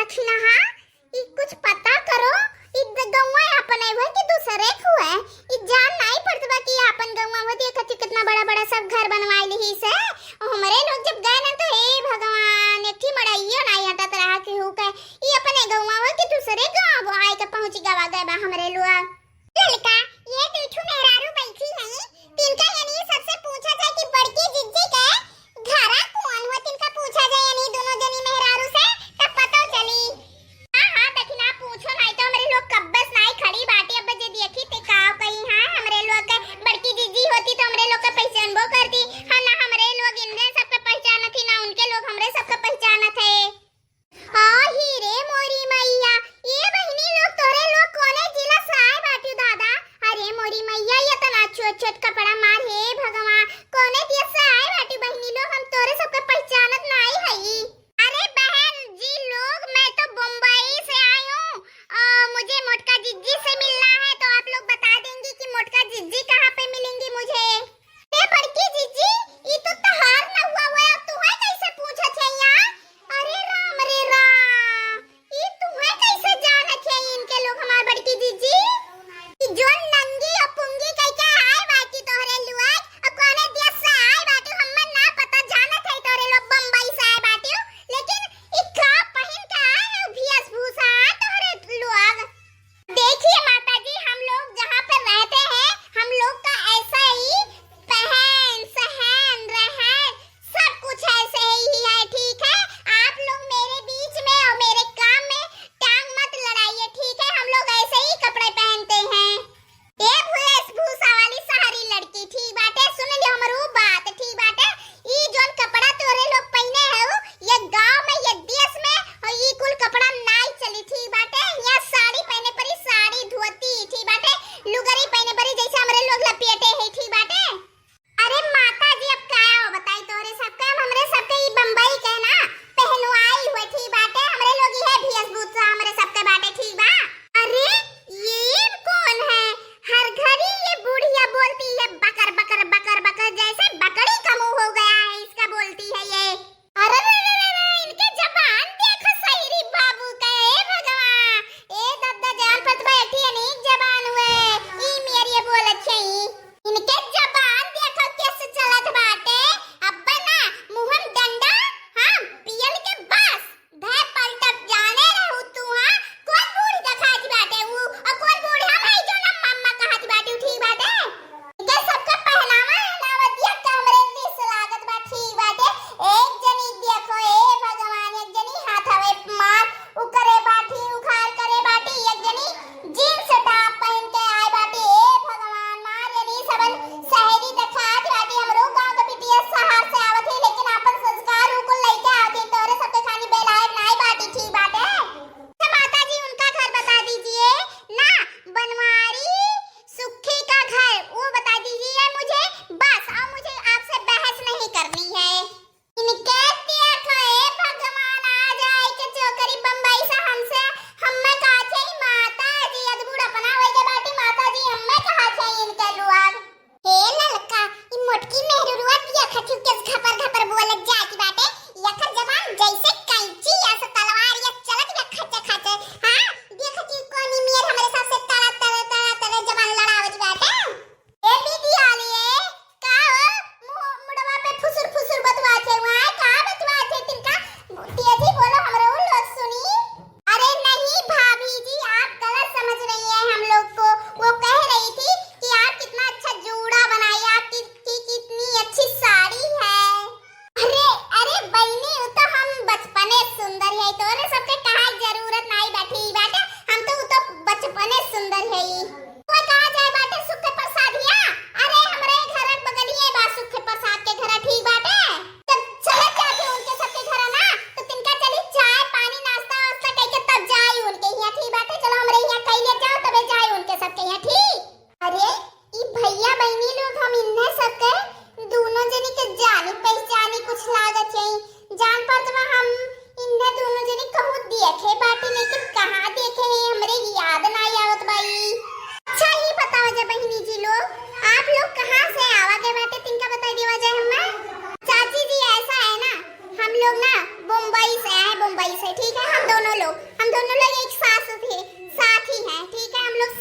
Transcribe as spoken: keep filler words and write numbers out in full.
दखिनहा, ई कुछ पता करो, ई ग-, गौवा अपने हुए कि दूसरे के हुए? ई जान नाई पड़त बा कि आपन गौवा हुए। देखत ही कितना बड़ा बड़ा सब घर बनवाए लिहिस। हमरे लोग जब गए ना तो हे भगवान, एक ही मड़इयो नाई हटत रहा केहू के। ई अपने गौवा हुए कि दूसरे गाँव आए के पहुँच गवा गए बा हमरे लोग। ललका, ये दू ठू मेहरारू बैठी हई, तिनका यानी सबसे पूछा जाए कि बड़की जिज्जी के घरा कौन हो, तिनका पूछा जाए यानी दोनों जनी मेहरारू से, तब पता चली। हाँ, हाँ, दखिनहा पूछो, नाई तो हमरे लोग कब्बस नाई खड़ी बाटी, अब जे देखी ते का कही, हाँ, हमरे लोग के बड़की जिज्जी होती तो हमरे लोग के पहचानबो करती, हाँ, ना हमरे लोग इनके सबके पहचानत ही, ना उनके लोग हमरे सबके पहचानत है। आ ही रे मोरी मैया, ए बहिनी लोग, तोहरे लोग कौने जिला से आए बाटिउ दादा? अरे मोरी मैया, ये तना छोट छोट कपड़ा मार, हे भगवान, कौने देश से आए बाटिउ बहिनी लोग? हम तोहरे सबके पहचानत नाई हई। अरे बहन जी लोग, मैं तो बम्बई से आई हूँ। अ, मुझे मोटका जिज्जी से मिलना है, तो आप लोग बता देंगी कि मोटका जिज्जी कहाँ पे मिलेंगी मुझे? ए बड़की जिज्जी, ई तो तहार नहुआ हुआ, अब तुहे कैसे पूछत है यहाँ? अरे राम रे राम, ई तुहे कैसे जानत है इनके लोग हमार बड़की जिज्जी? ई जोन नंगी और पुंगी कह के आए बाटी तोहरे लोग, और कौने देश से आए बाटी, हमें ना पता, जानत है तोहरे लोग बम्बई से आए बाटी, लेकिन ई का पहिन के आए हो वेशभूषा तोहरे लोग? देखिए माता जी, हम लोग जहाँ पर रहते हैं, हम लोग का ऐसा ही पहन, सहन, रहन, सब कुछ ऐसे ही है, ठीक है? आप लोग मेरे बीच में और मेरे काम में टांग मत लड़ाइए, ठीक है? हम लोग ऐसे ही कपड़े पहनते हैं। ए वेशभूषा वाली शहरी लड़की, ठीक बाटे, सुन लियो हमरू बात, ठीक बाटे? ई जोन कपड़ा तोरे लोग पहिने है, ये गांव में, ये देश में, और ई कुल कपड़ा नाई चली, ठीक बाटे? यहाँ साड़ी पहने परी, साड़ी, धोती, ठीक बाटे? लुगरी पहने परी, जैसे हमरे लोग लपेटे हैं, ठीक बाटे? अरे माता जी, अब का हो बताई तोरे सबके, हम हमरे सबके ई बम्बई के ना पहनवाई हुए, ठीक बाटे? हमरे लोग इहे वेशभूषा हमरे सबके बाटे, ठीक बा? अरे, ये कौन है? हर घड़ी ये बुढ़िया बोलती है बकर, बकर, बकर, बकर, जैसे बकरी का मुंह हो गया है इसका, बोलती है ये। अरे रे रे रे रे, इनके जबान देखो सहिरी बाबू के, ए भगवान, ए दद्दा जान पत बैठी अनेक जबान हुए, ई मेरी ये बोलत छई। इनके जबान देखो कैसे चलत बाटे, अब्बा ना मुहम डंडा, हाँ, पियल के बस, धै पलटब जाने रहू तू, हाँ, कौन बूढ़ देखात बाटे ऊ, और कौन बूढ़ हम है जो ना मम्मा कहत बाटे, ठीक बाटे? इनके सबके पहनावा ओढ़ावा दिया के हमरे रिस लागत बा, ठीक बाटे। एक जनी देखो, ए भगवान, एक जनी हाथ हवे मार, उ करे बाटी, उखार करे बाटी, एक जनी जींस टॉप पहन के आए बाटी। ए भगवान, मार जनी सबन सहेली देखात बाटी, हमरो गांव के बिटिया शहर से आवत है, लेकिन आपन संस्कार उ कुल लइके आवत है, तोरे सबके खानी बेलायक नाई बाटी, ठीक बाटे? अच्छा माता जी, उनका घर बता दीजिए ना, बनवारी सुखी का घर, वो बता दीजिए मुझे बस, और मुझे आपसे बहस नहीं करनी है। इनके देखो, हे भगवान, आ जाए के चोकरी बम्बई से हमसे, हम्मे कहा छे माता जी, अद बूढ़ अपना होई के बाटी माता जी, हम्मे कहा छे इनके लुआग। हे ललका, ई मोटकी मेहरुआ बिया खचू के घपर घपर बोलत जात बाटे, एकर जबान जैसे कैंची या से तलवार या चलत बिया खचे खचे। हाँ, देखती कोनी मेर हमरे साथ से तड़ा तड़ा तड़ा तड़ा जबान लड़ावत बाटे। ए बिटिया ले, का हो? मुंह, मुड़वा पे फुसुर फुसुर बतवा छे, वहाँ का बतवा छे तिनका? तेजी बोलो, हमरो लोग सुनी। अरे नहीं भाभी जी, आप गलत समझ रही हैं हम लोग को। वो कह रही थी कि आप कितना अच्छा जूड़ा बनाई, आपकी, की कितनी अच्छी साड़ी है। अरे, अरे बहिनी, उ तो हम बचपने सुंदर है, तोरे सबके कहा जरूरत नाई बैठी बाटे, हम तो उ तो बचपने सुंदर है। वो कहा जाए बाटे सुख प्रसाद हिया? अरे, हमरे घर बगलिए बा सुख प्रसाद के घर, ठीक बाटे। जब चले जाते उनके सबके घर ना, तो तिनका चली चाय, पानी, नाश्ता वास्ता कह के तब जाई उनके हिया, ठीक बाटे। चलो, हमरे हिया कह ले जाओ, तबे जाई उनके सबके हिया, ठीक। अरे, ई भैया बहिनी लोग, हम इन्हें सबके दोनों जनी के जानी पहचानी कुछ लागत है। जान पड़त बा हम इन्हें दोनों जनी कहूँ देखे बाटे, लेकिन कहाँ देखे हैं, हमरे याद ना आवत बा ई। अच्छा, ई बतावा जा बहिनी जी लोग, आप लोग कहाँ से आवा के बाटे, तिनका बताई देवा जाए हमें। चाची जी, ऐसा है ना, हम लोग ना बम्बई से आए, बम्बई से, ठीक है? हम दोनों लोग, हम दोनों लोग एक साथ थे, साथ ही हैं, ठीक है? हम लोग